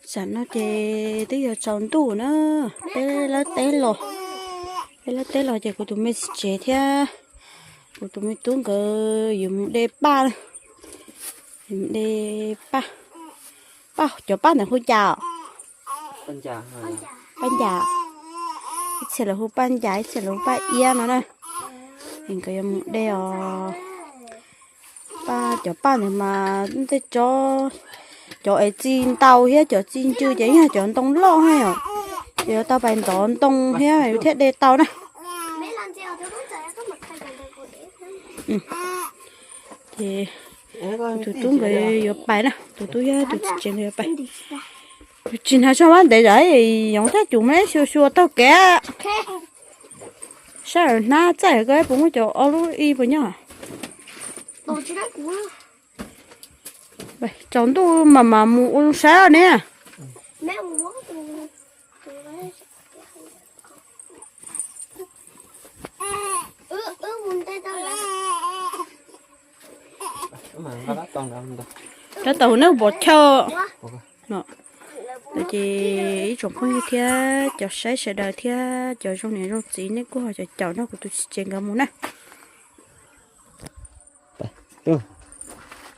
Tsam no ces twb yuav tsaus ntuj na, peb lawv teb los, peb lawv teb los ces kuv tus me txiv tsev thiab kuv tus me tub nkawd yuav mus de paj, yuav mus de paj, paj, cov paj ntawd hu cas os? Paj ncas, ib txhia lawv hu paj ncas, ib txhia lawv hu paj iab no na. Es nkawd yuav mus de os. Paj, cov paj ntawd mas tej tsob, cov es txi ntau thiab cov txi ntsw ces yog cov ntoo loj na yom. Ces yuav tau pais ntov ntoo thiab yuav thiaj de tau na. Ces tus tub nkawd yuav pais na, tus tub thiab tus txiv tsev nkawd yuav pais. Tsis hnav tsho mab ntev zam yoov thiab cus mas xyuas xyuas taug kev. Sab hnab txaij koj puas muab cov ob lub ib puas nyob? Tsaus ntuj mas mam mus ua zoo saib ne. Tab tom neb pom chaw no. Ces ib tsoom phooj ywg thiab cov saib sawv daws thiab cov zoo niam zoo txiv, nej kuj ho caum caum nrog kuv tus txiv tsev nkawd mus na.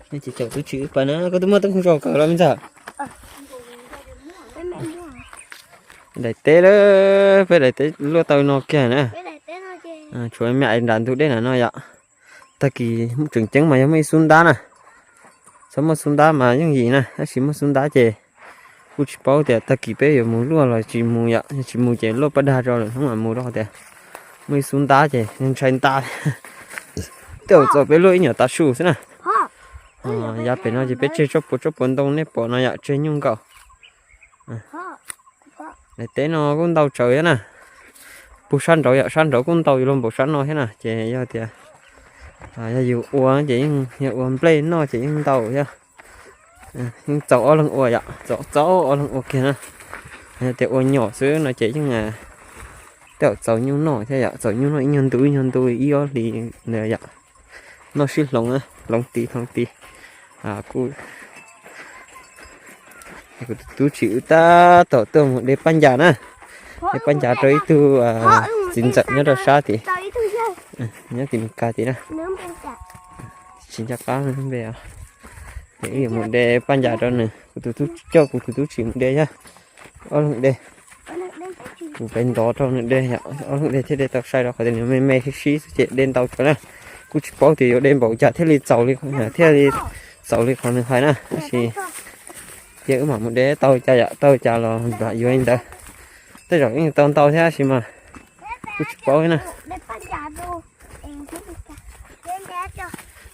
Nej tsis caum tus tsis wb pais na, koj twb muaj teeb zoo kawg los me ntxawg. Daim teb lawm, peb daim teb luaj tau no kiag na. Tshuav me me ais nram ntug dej na no yom. Tag kis tseem ceeb mas yog muaj ib xub ntab na. Txhob muaj xub ntab mas yooj yim na, tab sis muaj xub ntab ces kuj tsis paub tias tag kis peb yuav mus luaj los tsis mus yom, yog tsis mus ces luaj paj dag rau lwm hnub mam mus rau tias muaj ib xub ntab ces ntshai ntab. Tej zaum txaus peb luaj ib nyuag tav su xwb na. Yav pem no ces peb tseg tsob puas tsob puas ntoo nej pom no yom, tseg nyuj nkaus. Daim teb no kuj ntau tsawv thiab na. Puag sab nraud yom, sab nraud kuj ntau yuav luag npaum sab no thiab na, ces yog tias yog yus ua ces yeej yog ua nplej noj ces yeej ntau thiab. Yeej txaus ob leeg ua yom, txaus txaus ob leeg ua kiag na. Yog tias ua nyom xwb no ces yeej tej zaum txaus nyuj noj thiab yom, txaus nyuj noj ib nyuag ntu ib nyuag ntu ib ob hlis ntawd yom. Noj sib hloov, hloov tid hloov tid. Kuv tus tub tsis wb tab tom tuaj mus de paj ncas na. De paj ncas rau ib tug txiv ntxawm nyob rau sab tid, nyob tim Meskas tid na. Tsis nco qab npe. Ces wb yuav mus de paj ncas rau nws, kuv tus tub, coj kuv tus tub tsis mus de thiab. Ob leeg de, kuv peb ntov rau nws de, ob leeg de thiaj de tau sai rau qhov tias nws me me sib sib xwb ces de ntau tsawv na. Kuj tsis paub tias yuav de npaum cas thiaj li txaus li, thiaj li txaus li qhov nws hais na, tab sis cia wb mam mus de tau cas yom, tau cas los yuav li ntawd. Tej zaum yeej tau ntau thiab tab sis mas kuj tsis paub na.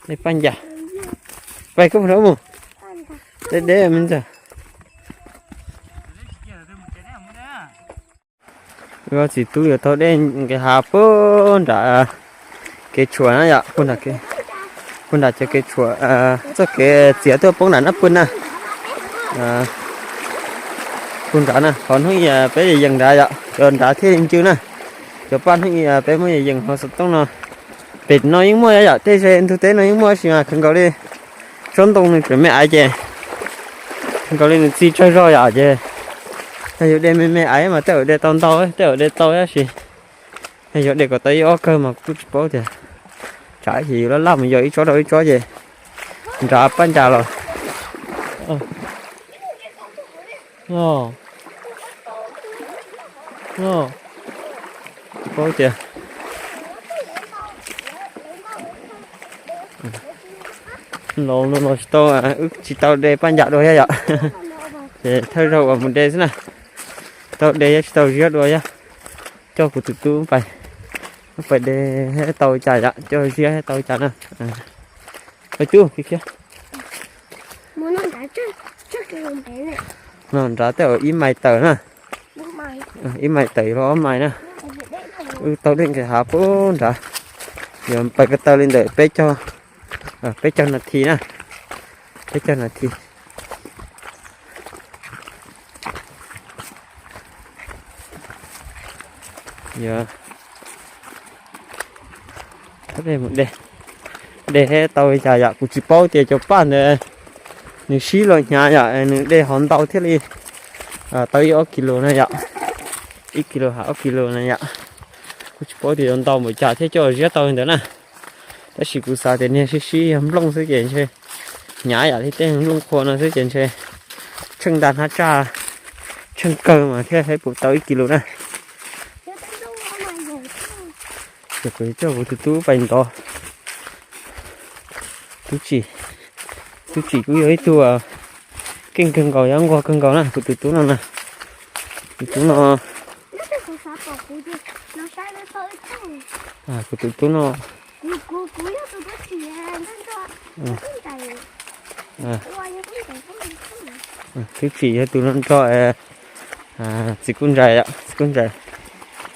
De paj ncas. Pais koj mus, de de me ntxawg. Txiv tub yuav taug dej nqes hav puag nram kev tshuam na yom, puag nram cov kev tshuam, txoj kev txiav tuaj poob nram Nab Pwj na. Puag nrad na, qhov hnub ib peb yees nrad yom, cov nrad thiaj li ntsw na. Cov paj hnub ib peb muab yees hauv xov tooj no. Pem no yeej muaj yom, tej ze ntug teb no yeej muaj tab sis mas kawg nkaus li tsob ntoo nws tseem me aiv ces kawg nkaus li nws txi tsawg zog yom ces yog yuav de me me aiv mas tej zaum de tau ntau, tej zaum de tau tab sis yog yuav de kom tau ib ob kawg mas kuj tsis paub tias tsam ib chim yus laj laj mus yos ib tsob rau ib tsob ces nrad paj ncas los. Tsis paub tias los no los tsis tau, wb tsis tau de paj ncas dua thiab yom. Ces thawj zaug uas mus de xwb na, tau de thiab tsis tau ziab dua thiab. Coj kuv tus tub pais, pais de thiab tau cas yom, coj ziab thiab tau cas na. Tub, no nrad tej zaum ib mais tawm na, ib mais tawm los ob mais na. Wb taug dej nqes hav puag nrad, yuav pais ko taw li ntawm peb caug, peb caug nas this na, peb caug nas this. De, de tau li cas yom, kuv tsis paub tias cov paj ntawd nws sib los hnyav yom, nws de hov ntau thiaj li Tau ib ob kis lus na yom, ib kis lus hab ob kis lus na yom. Kuv tsis paub tias yuav ntau npaum cas thiab coj ziab tau li ntawd na. Tab sis kuv xav tias niag sib sib yog nplooj xwb ces ntshe hnyav yam li tej nplooj qhua no xwb ces ntshe tsheej nta hnab tsaj, tsheej kawg mas thiaj pub tau ib kis lus na. Ces kuv coj kuv tus tub pais ntov. Tub Tsim, tub Tsim kuj yog ib tug keej kawg nkaus, yog nquag kawg nkaus na, kuv tus tub no na. Tus tub no, kuv tus tub no, tub Tsim yog tus nrog nrog txiv kuj ntsais, txiv kuj ntsais,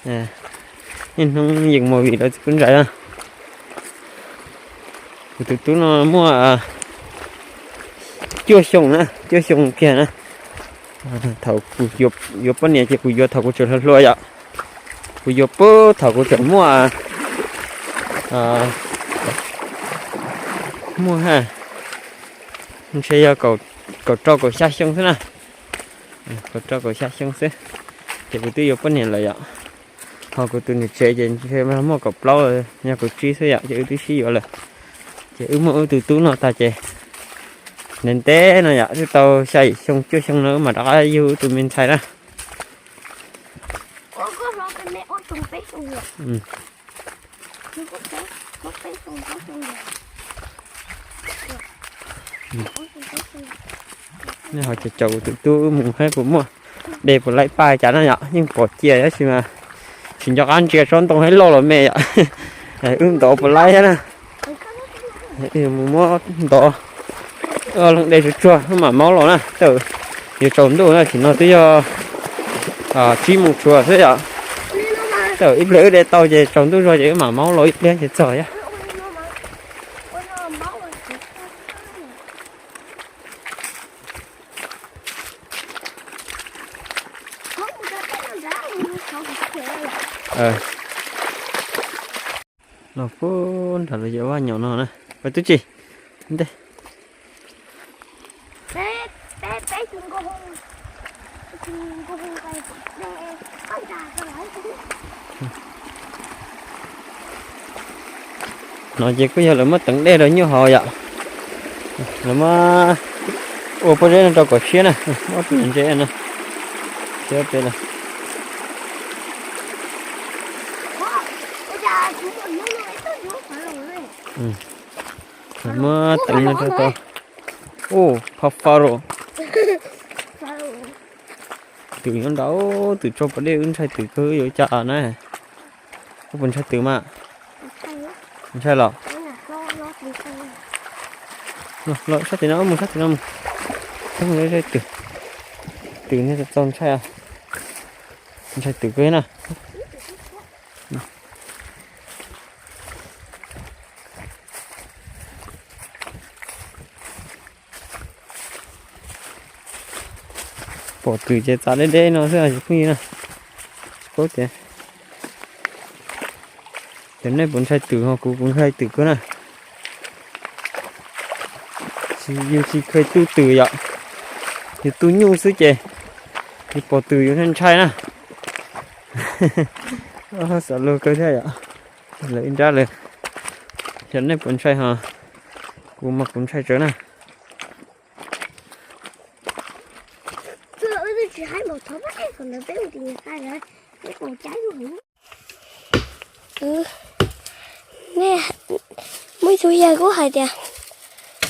niaj hnub yees movie rau txiv kuj ntsais na. Kuv tus tub no muaj cuaj xyoo na, cuaj xyoo kiag na. Thaum kuv yuav poj niam ces kuv yuav thaum kuv tseem hluas hluas yom. Kuv yuav puag thaum kuv tseem muaj, muaj ha, ntshe yog kaum rau kaum xya xyoo xwb na. Kaum rau kaum xya xyoo xwb, ces kuv twb yuav poj niam lawm yom. Ho kuv tus niam tsev ces ntshe muaj kaum plaub, yog kaum tsib xwb yom, ces wb twb sib yuav lawm. Ces wb muaj wb tus tub no tag ces ntev ntev no yom, twb tau xya yim xyoo cuaj xyoo no wb mam rov qab yug wb tus me ntxhais na. Nej ho caum kuv tus tub wb mus saib puas muaj de puas laib paj cas na yom, yeej pom cia tab sis mas tsis nco qab ntsia tsob ntoo saib loj los me yom. Wb ntov puas laib thiab na. Mus muab ntov, leej de tsuag tsuag wb mam maub los na. Tawm, yuav tsaus ntuj na, thaum no twb yog tsib moos tshua xwb yom. Tawm ib pliag wb de tau ces tsaus ntuj zog ces wb mam maub los ib pliag ces txog thiab. Los puag nram lawv cov vaj nyob no na. Pais tub tsis ntej. No ces kuj yog lawv muab teev dej rau nyuj haus yom. Lawv muab ua pob zeb no rau kom siab na, muab tus ntse no siab peb lawm. Lawv muab teev no rau tau. Ub, phab fab los. Twm nyob nrad, twm tso pas dej wb ntshai twm kawg yuav cas na. Koj puas ntshai twm mas? Ntshai los? Los sab tim no mus, sab tim no mus. Twm, twm niag txaus ntshai, ntshai twm kawg na. Pom twm ces txav deb deb no xwb os phooj ywg na. Tsis paub tias, tias nej puas ntshai twm, ho kuv kuv ntshai twm kawg na. Yus tsis kheev tu twm yom, yus tu nyuj xwb ces yus pom twm yus ntshai na. Xav luag kawg thiab yom. Lawv ib nrab lawm. Xyov nej puas ntshai ho kuv mas kuv ntshai tsawv na. Nej, muaj ib tug yawg kuj hais tias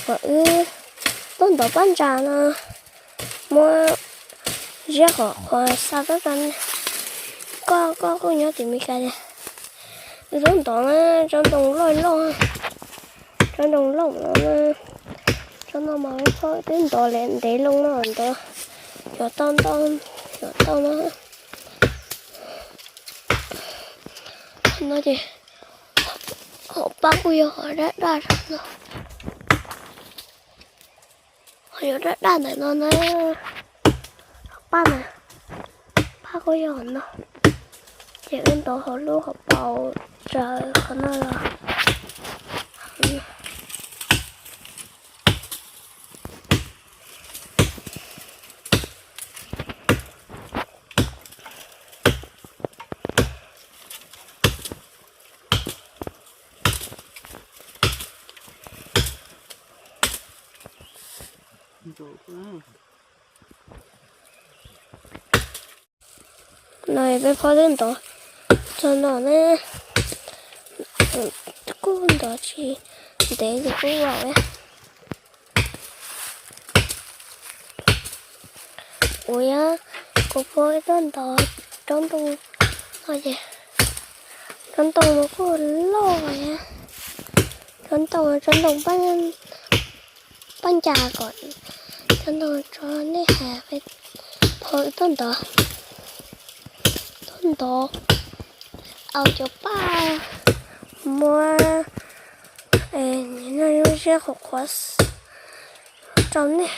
kom wb tuaj ntov paj ntsa no, muab ziab qhov qhuav xa tuaj rau koj, koj kuj nyob tim Meskas tias wb tuaj ntov na, tsob ntoo loj loj, tsob ntoo loj no na, tsob no mas wb twb ntov ntev loo no ntov, yuav tau ntau, yuav tau no. No ces hom pab kuj yog hom daj daj no, hom daj daj ntawm no na, hom pab na, pab kuj yog hom no, ces wb ntov hauv lub hauv paus tsaws qhov no los. No peb phob twb ntov txog no ne, kuj ntov tsis ntev ces kuj vau. Ua, kuv phob ib tug ntov tsob ntoo no ces tsob ntoo no kuj loj, tsob ntoo, tsob ntoo paj ncas kom, tsob ntoo tso nej has, phob ib tug ntov, tug ntov, au cov paj muab noj lub siab qhuav qhuav rau nej.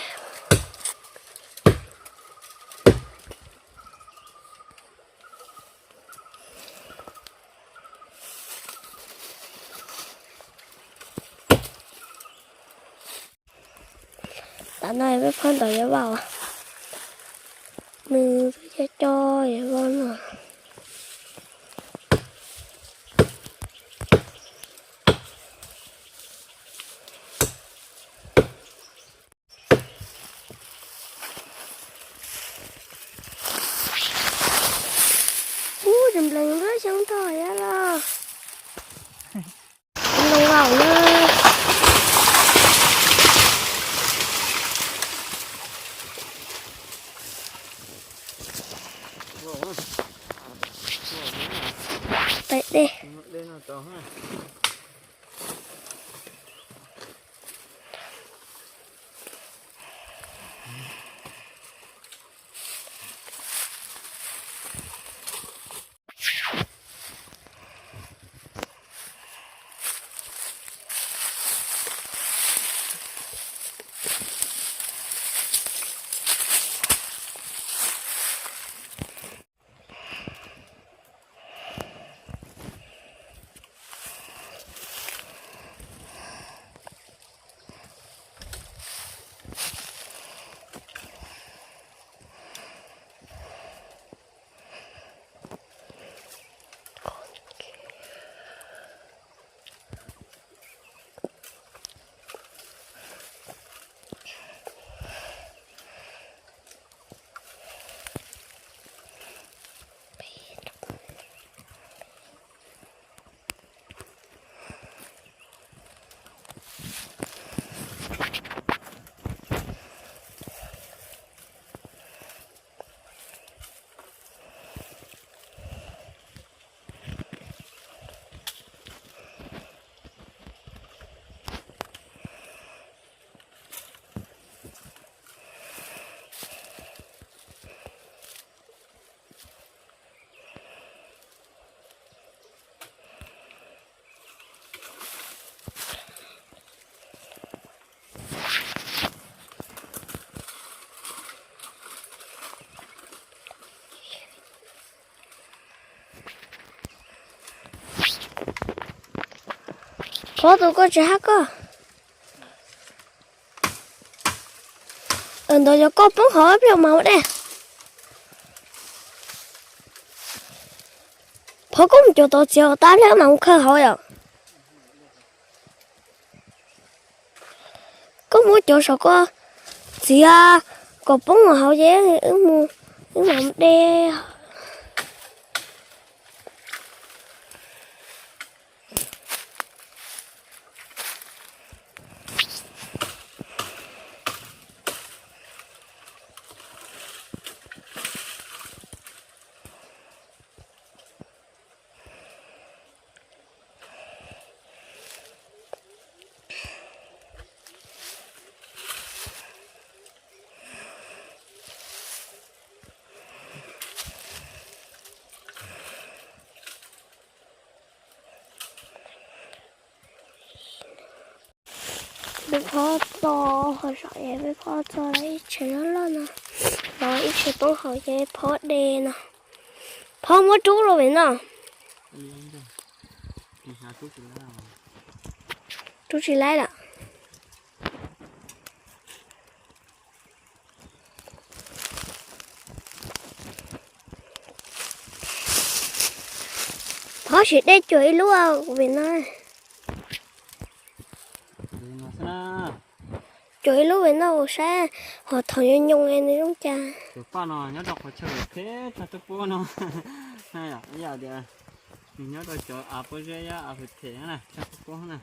Tam no peb phob ntov yuav vau, nws twb co co yuav vau no. Ub, tsis nplees lub xyoob rog thiab los. Loo vau na. Pais dej. Qhov tus koj tsis hab koj. Ntawd yog koj poob hauv ib pliag mas ua dej. Phov koj mus cov tod txiav tag ib pliag mas mus khaws hauv yom. Koj muab cov saum koj txiav kom poob hauv ces wb mus, wb mam de. Peb phob txo, ho saum es peb phob txo lawm ib tsev loj loj no, los ib tsev poob hauv ces phob de no. Phob muab rub los pem no. Rub tsis laib lawm. Phob sim dej cuag ib lub pem no. Cuag ib lub pem no ua saib, Qhov thaum nyob nyoos nws zoo cas. Cov paj no nyob rau qhov chaw phem tshaj tuaj puab no. Ib yam tias nws nyob rau cov av pob zeb, av phem phem na, tshaj tuaj puab na.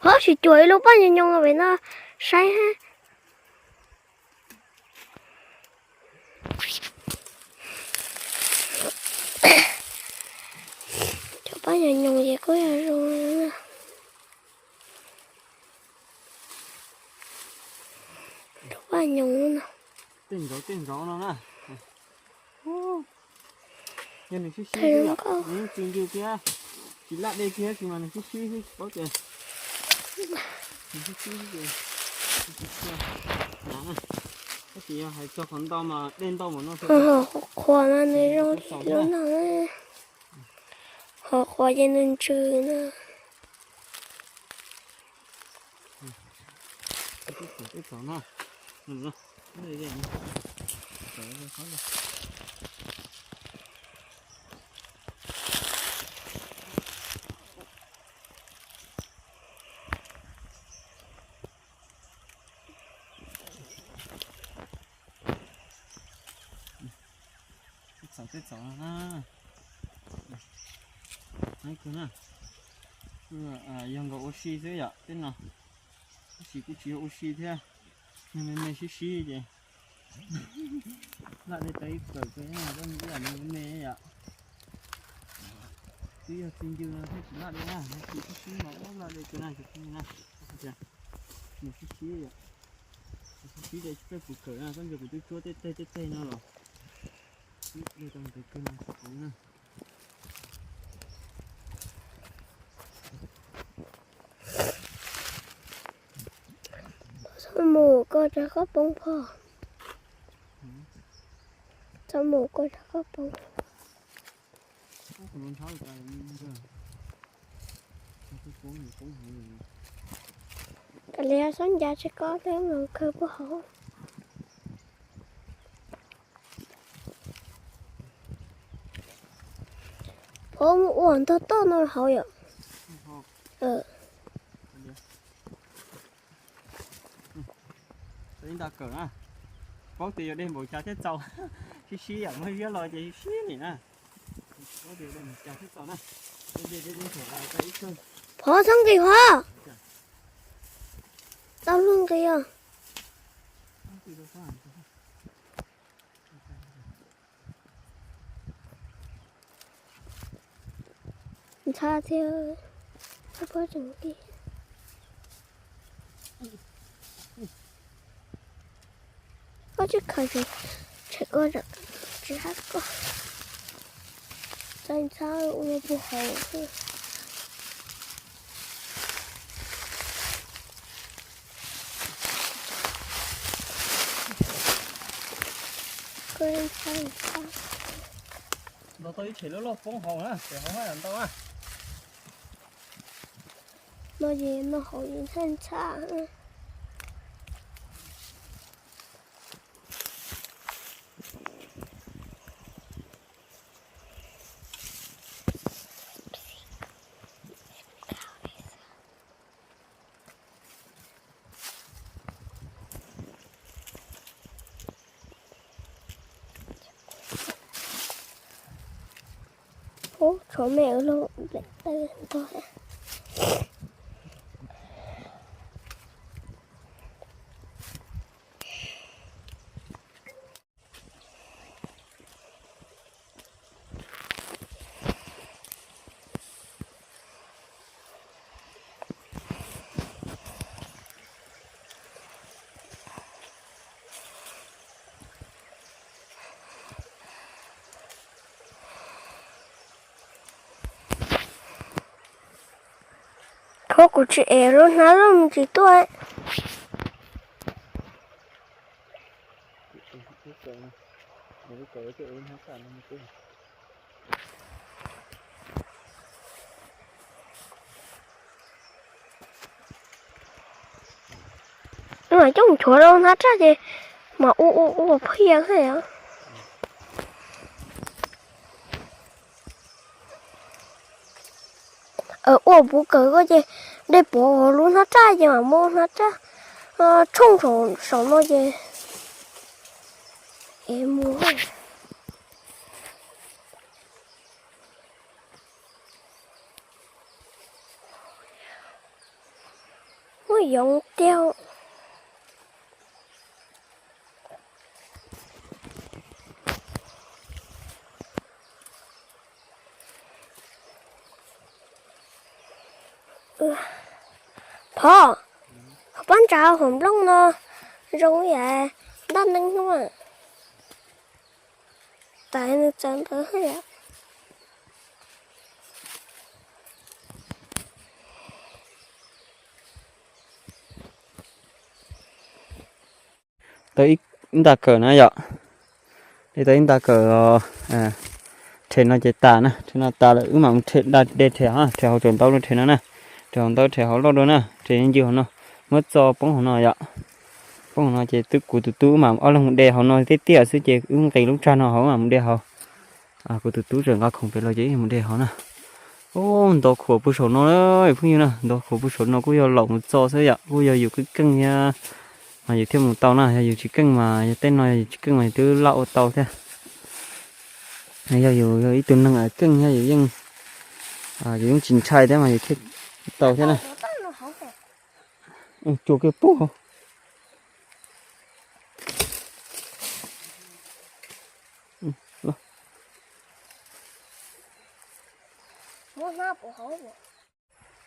Ho tsis cuag ib lub paj nyoos nyoos pem no saib. Cov paj nyoos nyoos ces kuj yog zoo na. Cov paj nyoos no. Tej nkaus tej nkaus no na. Yog nws sib sib, nws yeej tsis ncw thiab, tsis laj dej kiag, tab sis mas nws sib sib xwb, tsis paub tias nws sib sib ces, tab sis yog hais txog qhov ntau mas dej ntau npaum no. Qhuav mas nws zoo li lub no, qhuav qhuav ces nws ntsws na. Txaus tej txaus na. Yog nkaus ua si xwb yom tej no, tab sis kuj tsis yog ua si thiab, yog me me sib sib ces laj dej tau ib kawm kawg, ib yam me me yom. Twb yog tsis ncw no thiaj tsis laj dej na, yog tsis sib sib mas ua laj dej kawg na, tsis na. Nws sib sib yom, sib sib ces tsis txawj puv kawm na, koj ntsia kuv twb tsuab tej teg tej teg no los. Ib tau ntev kawg no tsis puv na. Txhob mus koj rov qab poob phom. Txhob mus koj rov qab poob. Kav liam xob ncav tsis koj thiab mus khaws puag hauv. Phob mus ua ntog toj no hauv yom. Ib nta kawm na, paub tias yuav dej npaum cas thiaj txaus, sib sib yam muab ziab los ces sib sib li na. Phob txhob nqis Phob, tau luag nqis os. Ntxhab thiab, txhob phob tseem nqis. Koj tsis khaws, tshem koj, tsis hab koj. Txaij ntxhab ua puag hauv xwb. Koj txaij ntxhab. Ntaus tau ib tshem loj loj poob hauv na, tshem hauv haj yam ntau na. No ces no hauv yeej txaij ntxhab. Ub, tshuav me ua luaj nplaim tawg ntog. Koj kuv tsis ev lub hnab loj me ntsis tuaj. Coj mus nchuav rau hnab raj ces mas ua ua ua phiaj thiab os. Ua puv kawg koj ces dej pov lub hnab raj ces mam muab hnab raj tshooj saum no ces Es mus. Muaj yoov tiag. Phov, pab ntsa hauv nplooj no zoo yam ntaj neeg no. Tais nws txawv ntawd yom. Tau ib nta kawm na yom. Li tau ib nta kawm, rhe no ces tas na, rhe no tas lawm wb mam mus rhe, da de rhe, rhe hauv tsaus ntaub rau rhe no na, rhe hauv ntaub rhe hauv loj dua na, rhe ncw hauv no, muab txo poob hauv no yom. Poob hauv no ces twb kuv tus tub wb mam ob leeg mus de hauv no tiag tiag xwb ces wb nqis lub tsag no hauv wb mam mus de hauv. Kuv tus tub tseem nqa khoom pem los ces wb mus de hauv na. Ub, nto khuam puag saum no phooj ywg na, nto khuam puag saum no kuj yog laum mus txo xwb yom, kuj yog yus keej keej thiab mas yus thiaj mus tau na, yog yus tsis keej mas yog tej no yog yus tsis keej mas yus twb laj ua tau thiab. Yog yus yog ib tug neeg keej thiab yus yeej, yus yeej tsis ntshai thiab mas yus thiaj tau thiab na. Cua kiag pub hauv.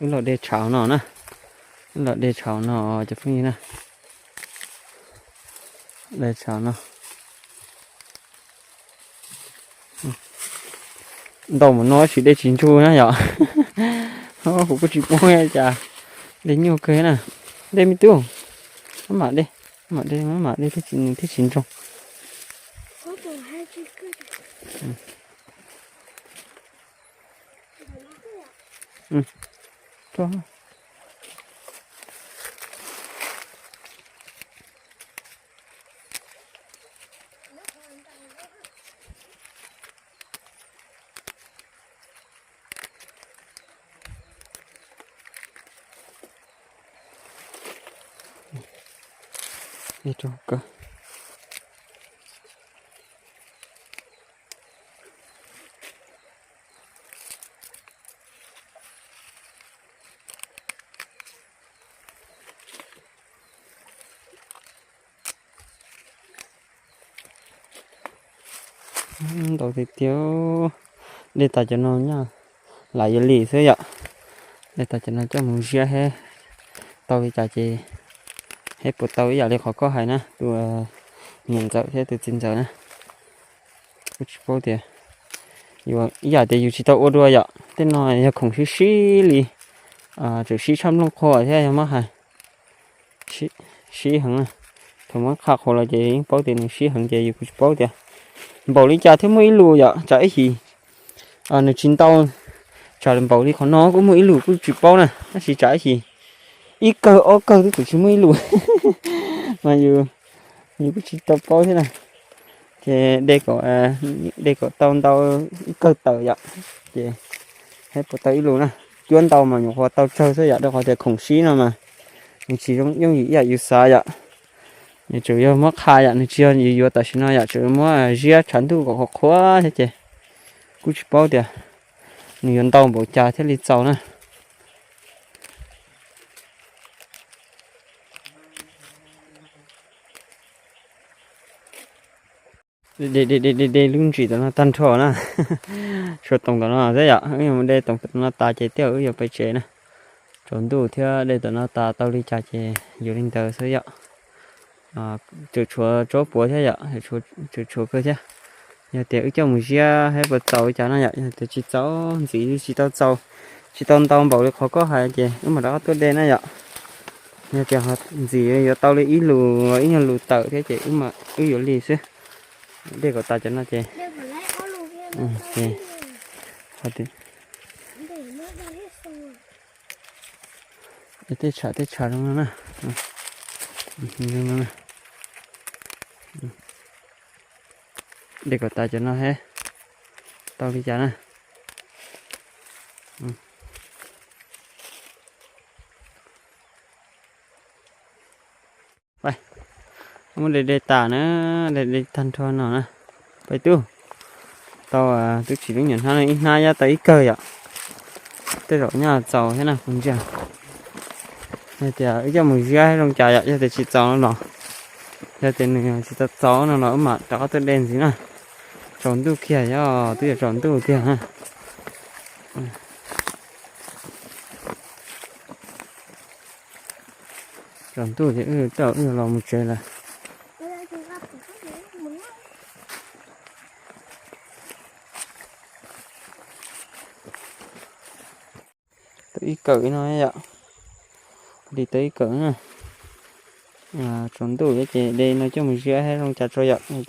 Wb los de tshav no na, wb los de tshav no cov phooj ywg na, de tshav no. Ntau mus no tab sis de tsis ntsug na yom. Kuv kuj tsis paub cas, de nyuaj kawg na. De me tub, maj mam de, maj mam de, maj mam de thiaj tsis, nws thiaj tsis ntsoog. Ntau tiag tiag. De tas cov no nyob, lam yuav lim xwb yom. De tas cov no coj mus ziab thiab, tau li cas ces, thiab puas tau ib yam li qhov koj hais na tus niam ntxawm thiab tus txiv ntxawm na. Kuj tsis paub tias, ib yam tias yus tsis tau ua dua yom, tej no yog khoom sib sib li, tseem sib tshaj nplooj qhua thiab yog muab hais sib heev. Thaum muab qha qhuav los ces yeej paub tias nws sib heev ces yus kuj tsis paub tias npaum li cas thiaj muaj ib lus yom, tsam ib chim nws tsis ntau, tsam npaum li qhov no kuj muaj ib lus kuj tsis paub na, tab sis tsam ib chim ib kawg ob kawg twb tseem tsis muaj ib lus. Mas yus, yus kuj tsis tau paub thiab na. Ces de kom, de kom tau ntau ib kawg tawm yom, ces thiaj puas tau ib lus na. Cuab ntau mas nyuam qhuav tau tsawg xwb yom, rau qhov tias khoom sib no mas nws tsis yooj yim ib yam yus xav yom. Nws tsuas yog muab qha yom, nws tsis yog yus yuav tam sim no yom, tsuas muab ziab tshav ntuj kom qhuav qhuav thiab ces kuj tsis paub tias nws yuav ntau npaum cas thiaj li txaus na. De de de de lub ntsis tom no tag nrho na. Tshuav toom tom no xwb yom, wb yuav mus de toom tom no tas ces tej zaum wb yuav pem tsev na. Tsaus ntuj thiab, de tom no tas tau li cas ces yuav li ntawd xwb yom. Tseem tshuav tsob puav thiab yom, tseem tshuav kawg thiab. Yog tias wb coj mus ziab thiab puas txaus li cas no yom, yog tias tsis txaus ntxiv tsis tau txaus, tsis tau ntau npaum li qhov koj hais ces wb mam rov qab tuaj de na yom. Yog tias ntxiv yuav tau li ib lus ib nyuag lus tawm thiab ces wb yuav li xwb. De kom tas cov no ces, tej tshav tej tshav zoo no na. De kom tas cov no thiab, tau li cas na. Muab de de tas na, de de tag nrho no na. Peb tub tau, twb tsis lub nyuam hnab no, ib hnab yab tau ib kawg yom. Tej zaum nyob txaus thiab na kuv ntsia. Yog tias wb coj mus ziab zoo cas yom, yog tias tsis txaus no los, yog tias nws tsis tau txaus no los wb mam rov qab tuaj de ntxiv na. Tsaus ntuj kiag yom, twb yuav tsaus ntuj tiag na. Tsaus ntuj ces wb twb los mus tsev lawm. Tau ib kawm no yom. Li tau ib kawm na. Tsaus ntuj ces de no coj mus ziab thiab zoo cas tso yom. Ces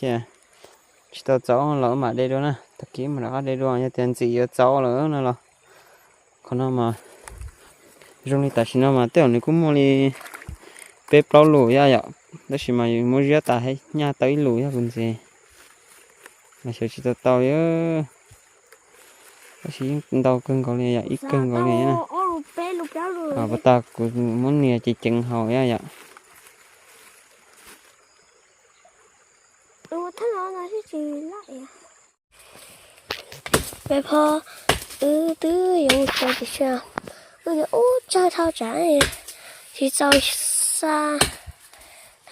tsis tau txaus los mam de dua na, tag kis mam rov qab de dua. Yog tias ntxim yuav txaus lawm no los, qhov no mas zoo li tam sim no mas tej zaum nws kuj muaj li peb plaub lus yom, tab sis mas yus muab ziab tas thiab nyaj tau ib lus yog kuv ntxiv. Mas xyov tsis tau tau li, tab sis yeej ntau kawg nkaus li yom, ib kawg nkaus li na. Pas tas kuv muab nias ces ceev haus yom. Peb phob, wb twb yuav mus tsev tiam sis wb yuav ub tsawg dhau tsam tsis txaus xa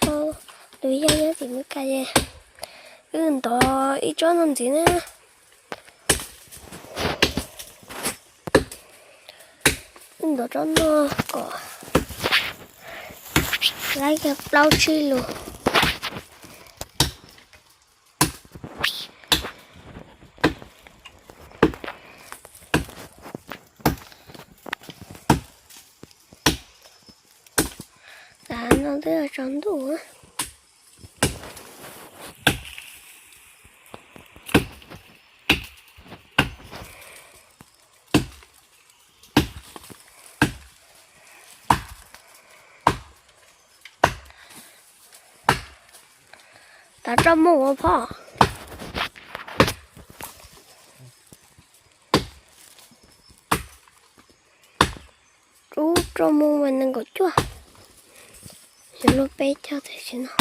dhau tus yawg nyob tim Meskas ces wb ntov ib tsob no ntxiv na. Wb ntov tsob no kom laib kiag plaub tsib lus. Tam no twb tsaus ntuj. Tav roj muaj ua phob. Rub roj muaj nees nkaum cuaj, yuav luag peb caug tam sim no.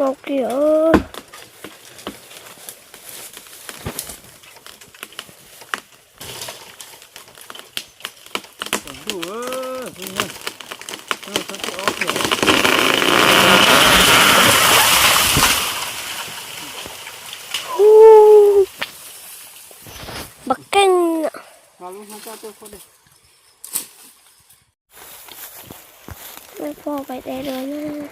Mau kiag. Npam keej. Peb phob pais de dua na.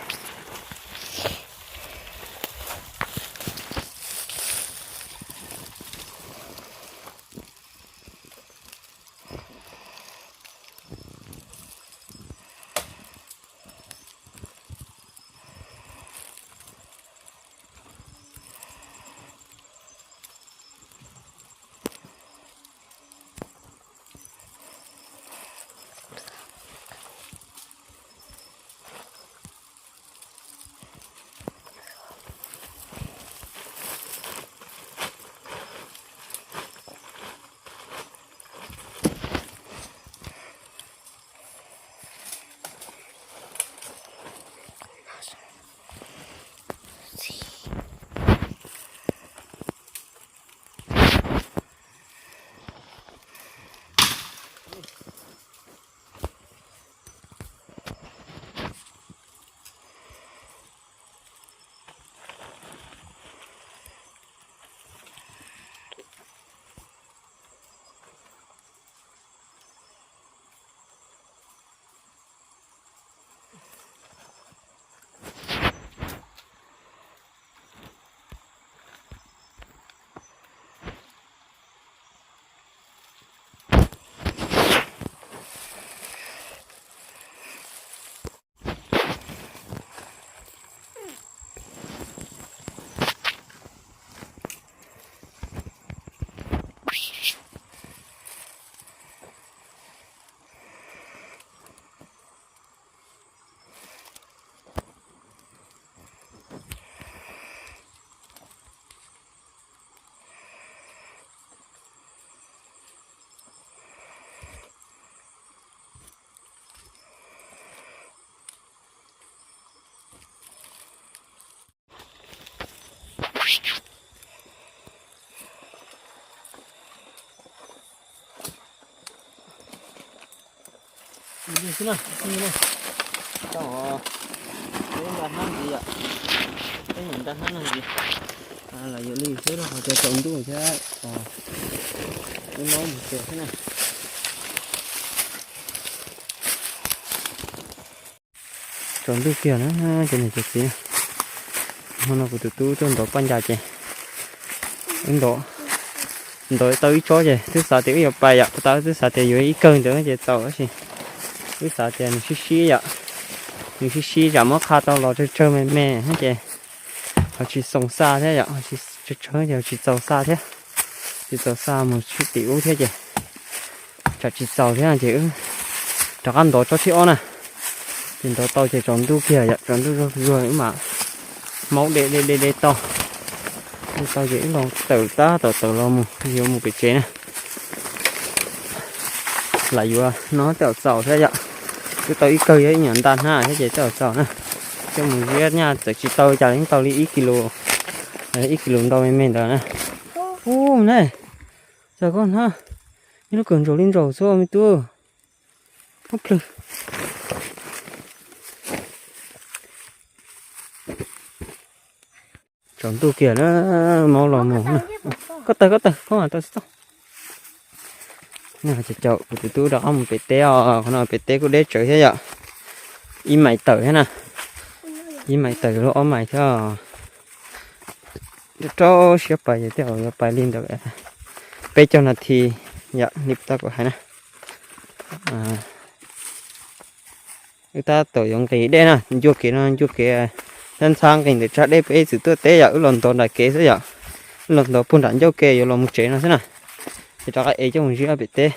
Li xwb na, tau, peb nta hnab ntxiv yom, peb nyuam nta hnab no ntxiv, los yuav li xwb rau qhov tias tsaus ntuj thiab, wb mob mus tsev xwb na. Tsaus ntuj kiag na, cov niam cov txiv na. Hmo no kuv tus tub tuaj ntov paj ncas ces wb ntov, ntov tau ib tsob ces twb xav tias wb yuav pais yom, puas tas wb twb xav tias yuav ib kawg ntawd ces txaus tab sis wb xav tias nws sib sib yom, nws sib sib tsam muab qha tau los tsawg tsawg me me ces ho tsis xoo xa thiab yom, tsawg tsawg ces ho tsis txaus xa thiab, tsis txaus xa mus tim ub thiab ces tsam tsis txaus thiab ces wb rov qab ntov tsob thib ob na. Ces ntov tau ces tsaus ntuj kiag yom, tsaus ntuj zuag zuag wb mam maub de de de de tau, de tau ces wb los tawm tab tom tawm los mus yuav mus pem tsev na. Lam yuav no tej zaum txaus thiab yom, twb tau ib kawg yog ib nyuam nta hnab thiab ces tej zaum txaus na. Coj mus ziab nyaj txawm tsis tau cas li, yeej tau li ib kis lus, ib kis lus ntau me me ntawd na. Ub ne, cas koj hnab ib lub kawm ntsaum li ntsaum xwb me tub. Ub plhws. Tsaus ntuj kiag na, maub los mus na. Koj tawg, koj tawg, koj mam tawg tsis tau. Ces caum kuv tus tub rov qab mus pem teb os, qhov no pem teb kuj deb tsawv thiab yom. Ib mais tawm thiab na, ib mais tawm lub ob mais thiab. Rau siab pais ces tej zaum yuav pais li ntawd peb caug nas this yom, li puas tas kuv hais na. Wb tab tom yuav nqis dej na, ncua kev no ncua kev, ntxhab ntxhab nqis ntawm tsag dej peb txwm tuaj teb yom, wb los ntov nram kev xwb yom. Wb los ntov puag nram ncauj ke yuav los mus tsev no xwb na. Ces rov qab ev coj mus ziab pem teb.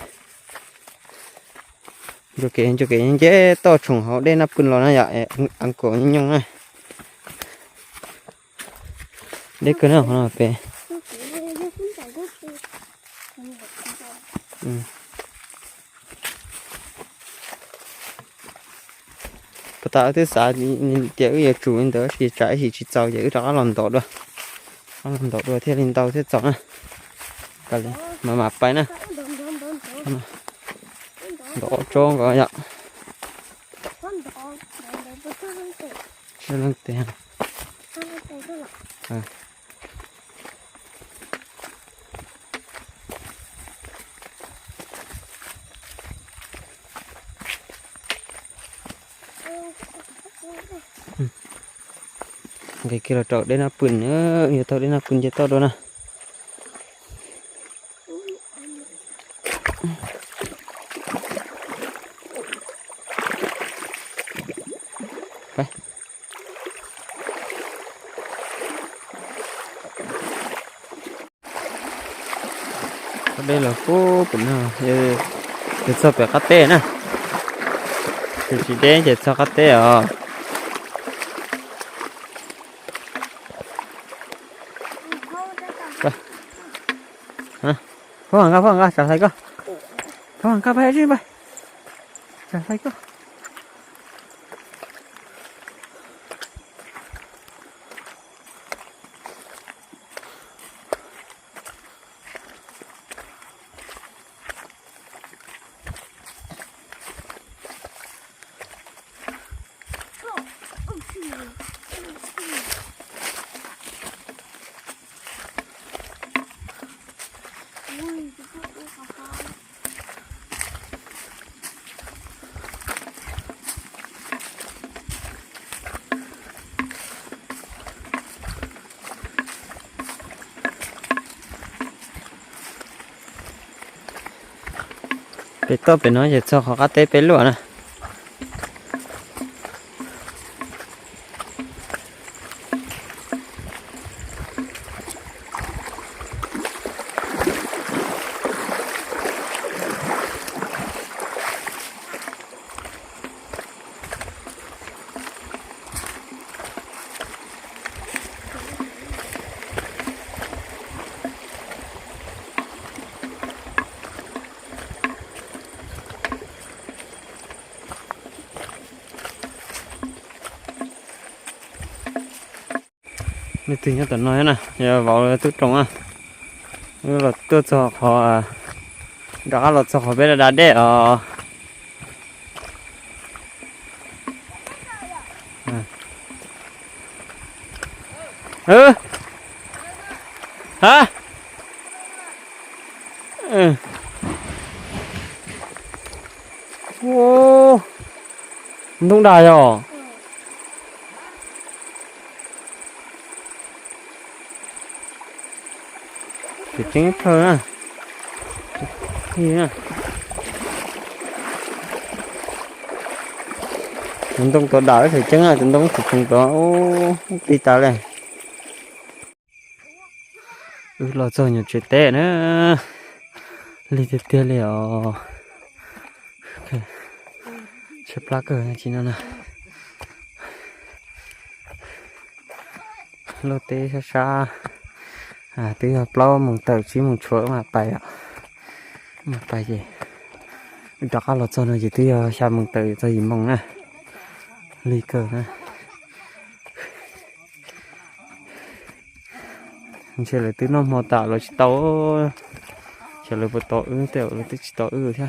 Ncua kev ncua kev nce toj tshoom hauv dej Naj Pwj los na yom, es a kaum nyooj na. Deb kawg na qhov no pem. Puas tas wb twb xav tias wb yuav tsum li ntawd tab sis tsam ib chim tsis txaus ces wb rov qab los ntov dua. Los ntov dua thiaj li ntau thiaj txaus na. Mam mam pais na. Ntov ob tsob nkaus yom. Leej twg? Nqis kiag los rau dej Naj Pwj na, yuav taug dej Naj Pwj nce toj dua na. Qab deb los pub pem no, ces txog pem qab teb na. Ces tsis deb ces txog qab teb os. Phob nqa, phob nqa, tsam hlais koj. Phob nqa, pab zib npaj. Tsam hlais koj. Pem toj pem no ces txog qhov qab teb peb luaj na. Leej twg nyob tom no na, yog vauv tub roog na. Los tuaj txog qhov, rov qab los txog qhov peb da da dej os. Ub, ha, ntoo dag yog. Tseem ceeb tag na. Tus ntoo tod dam tseem ceeb, tus ntoo tseem ceeb tod, ub, ti tas li. Wb los txog nyuag tsev teb na, lig tiag tiag li os. Tshaib plab kawg tsis no na. Luaj teb sab sab, twb yog plaub moos tawm tsib moos tshuav mam pais, mam pais ces rov qab los txog no ces twb yog xya moos tawm txog yim moos na. Lig kawg na. Ntshe lawv twb noj hmo tas los tsis tau, xyov lawv puas tos wb, tej zaum lawv twb tsis tos wb thiab.